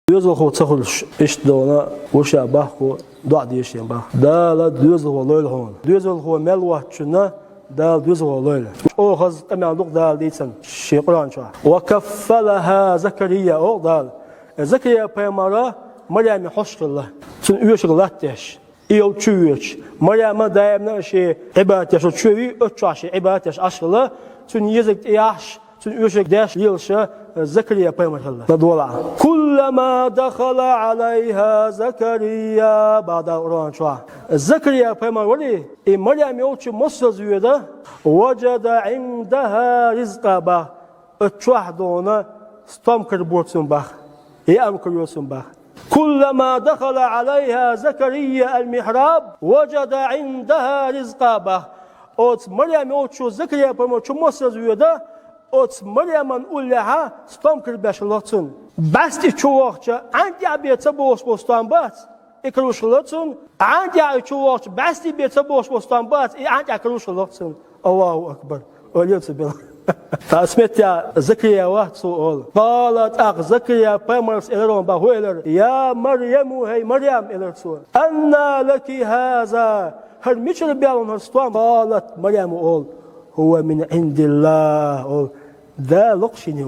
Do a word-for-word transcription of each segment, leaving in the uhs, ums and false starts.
Доьзалхо ца хуьлуш, иштта дона вуша бахко доӀа дешен баха. Дала доьзалхо лойла хьуна. Доьзалхо мел воцчунна Дала доьзалхо лойла. ЧӀогӀа хаза къамел ду-кх Дала дийцина шен Къуръан чохь. «Ва каффалаха Закария», олу Дала. Закария пайхамара Марьяме хьош хилла. Цунна оьшург латтадеш. И йолчу воьдуш. Марьяма даимна а шен Ӏибадат деш чу вий, оцу чохь шен Ӏибадат деш Ӏаш хилла, цуьнан езарг тӀеяхьаш, цуьнан оьшург деш лелаш Закария пайхамар хилла. ЛадогӀалахь. «Куллама дахала Ӏалайха Закария», баха Дала Къуръан чохь. Закария пайхамар валий, и Марьям йолчу массаза воьду, «важада Ӏиндаха ризкъа», баха. Оцу чохь дона стом карабора цунна баха. Яа карайо цунна баха. «Куллама дахала Ӏалайха Закария ал-михраб, важада Ӏиндаха ризкъа», баха. Оцу Марьям йолчу Закария пайхамар чу массаза воьду, оцу Марьяман уллехьа стом карабеш хилла цунна. БӀаьсти чу вахча, Ӏан тӀехь бен ца богӀуш болу стом бац, и каруш хилла цунна. Ӏан тӀехь чу вахча, бӀаьсти бен ца богӀуш болу стом бац, и Ӏан тӀехь каруш хилла цунна. Аллаху акбар! Ойла ца бела. Ткъа оцу меттехь Закария вац цо олу. Къала, тӀаккха Закария пайхамарс элира баха, хӀун элира: «Я Марьяму, хӀей Марьям», элира цо. «Анна лаки хаза? ХӀара мичара баьлла хӀара стом?» Къалат Марьяму олу: «ХӀува мин Ӏиндиллах», олу. Дала ло-кх шена и.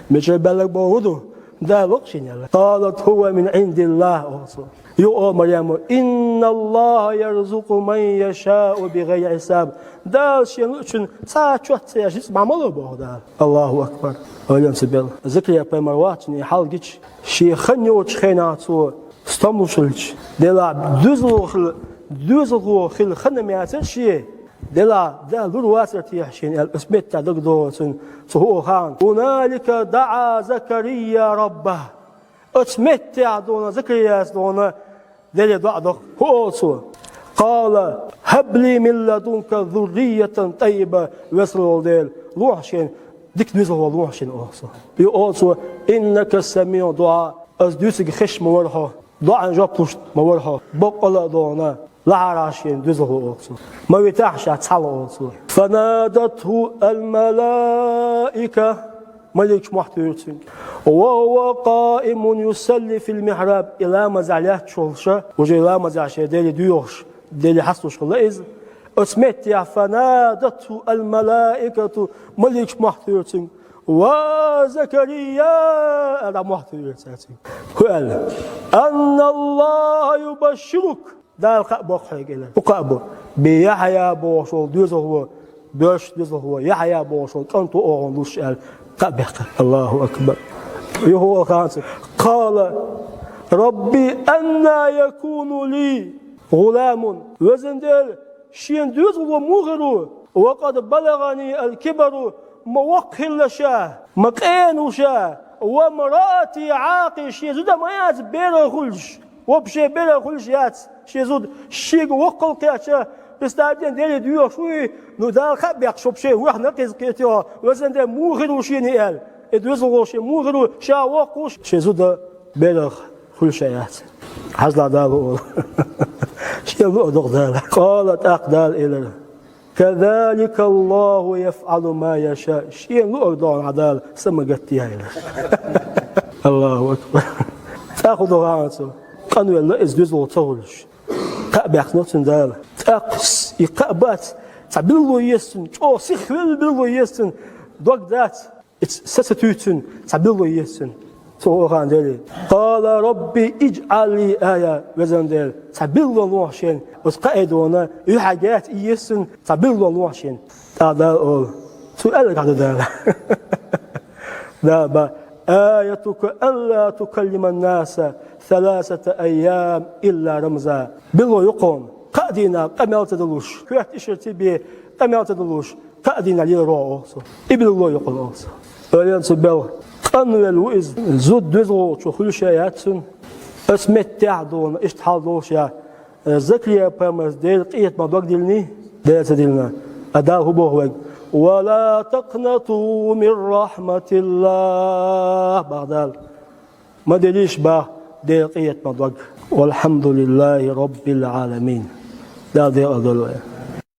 Мичара баьлларг бохург хӀун ду? Дала ло-кх шена аьлла. Къалат: «ХӀува мин Ӏиндиллах», олу цо. Юха олу Марьяма: «Инналлаха ярзукъу ман яшаъу бигӀайри хьисаб». Дала шена луъучунна цхьа а чот ца еш рицкъ ма ло боху Дала. Аллаху акбар! Ойла ца бела. Закария пайхамар вац цунна и хьал гича, шен хан йоцучу хенахь цо стом луш хилча, делахь доьзалхо хила, доьзалхо хила хан ма яцара шен. Делахь Дала лур вацара техьа шена аьлла, оцу меттехь дагадогӀу цунна цо хӀун олу хаьий. «Гьуналика даӀа Закария раббах». Оцу меттехь дона Закарияс дона Деле доӀа до-кх. ХӀун олу цо? «Къала: хӀаб ли мин ладунка зурриятан таййиба», Веза волу Дела, лохьа шена дика доьзалхо лохьа шена, олу цо. Юха олу цо: «Иннака самиӀу дуӀа», ас дуьйцург хезаш ма вара хьо, доӀан жоп луш ма вара хьо, баккъала а дона лахьара шена доьзалхо, олу цо. Ма витахь ша цхьалла, олу цо. «Фанадатху ал-малаика», маликаш мохь туьйхира цуьнга. «Ва хӀува къаимун юсалли фил михраб», и ламазехь лаьтташ волуш, уже ламазехь шен Деле доьхуш, Деле хьасталуш хилла иза. Оцу меттехь «фанадатху ал-малаикату», маликаш мохь туьйхира цуьнга. «Ва Закария», аьлла, мохь туьйхира цара цуьнга. ХӀун аьлла? «Анналлаха юбашширук». Дала кхаъ бо-кх хьоьга, элира. ХӀун кхаъ бо? «Би Яхьъя бохуш волу доьзалхо, боьрша доьзалхо, Яхьъя бохуш волу кӀант ву оха хьуна луш», аьлла, кхаъ баьккхира. Аллаху акбар! Юха олу хаьий цо: «Къала: рабби, анна якуну ли гӀуламун?» Везан Дела, шена доьзалхо муха хир ву? «Ва къад балагӀани ал-кибару», ма воккха хилла ша, ма къена ву ша, «ва мраати Ӏакъир», шен зуда ма яц берах хуьлуш. Вообще берах хуьлуш яц шен зуда, шега воккхал кхеча, представьте, Деле доьхуш вуй, ну, Дала кхаъ баьккхича вообще ваьхна кхеза кхетий, везан Дела, муха хир ву шена и аьлла. И доьзалхо шен муха хир ву, ша воккха ву, шен зуда берах хуьлуш а яц. Хьажал, Дала олу. Шена луъург до-кх Дала. Къала, тӀаккха Дала элира: «Казалика Аллаху яфӀалу ма яша». Шена луъург до хьуна Дала, са ма гатде, элира. Аллаху акбар! ТӀаккха хӀун до хаьий цо? Къанвелла иза доьзалхо ца хуьлуш. Кхаъ баьккхина цунна Дала. ТӀаккха и кхаъ бац, цхьа билгало еза цунна, чӀогӀа сихвелла билгало еза цунна, дог дац. Иза са ца туьйцу цунна, цхьа билгало еза цунна. Цо хӀун хаьий Деле? «Къала рабби ижӀал ли ая», везан Дела, цхьа билгало лохьа шена, оцу кхаъ дона, юьхьӀаьрга яц и еза цунна, цхьа билгало лохьа шена. ТӀаккха Дала олу: «Цо аьлларг хӀун ду, Дала?» Дала баха: «Аятука алла тукаллиман-наса саласата айям илла рамза». Билгало ю-кх хьуна, кхаа дийнахь къамел ца далуш, коьрта ишар ца бен къамел ца далуш, кхаа дийнахь леларо, олу цо. И билгало ю-кх хьуна, олу цо. Ойла ца бела, къанвелла ву иза, зуда доьзалхочо хуьлуш а яц цунна. Оцу меттехь а дона, иштта хьал долуш а, Закария пайхамарца Делан къинхетамах дог диллиний? Дела ца диллина. А Дала хӀун боху вайга? «Ва ла такънату мин рахьматиллах», баха Дала. Ма диллийша, баха, Делан къинхетамах дог. «Валхьамдулиллахи раббил Ӏаламин». Дала декъал дойла вай.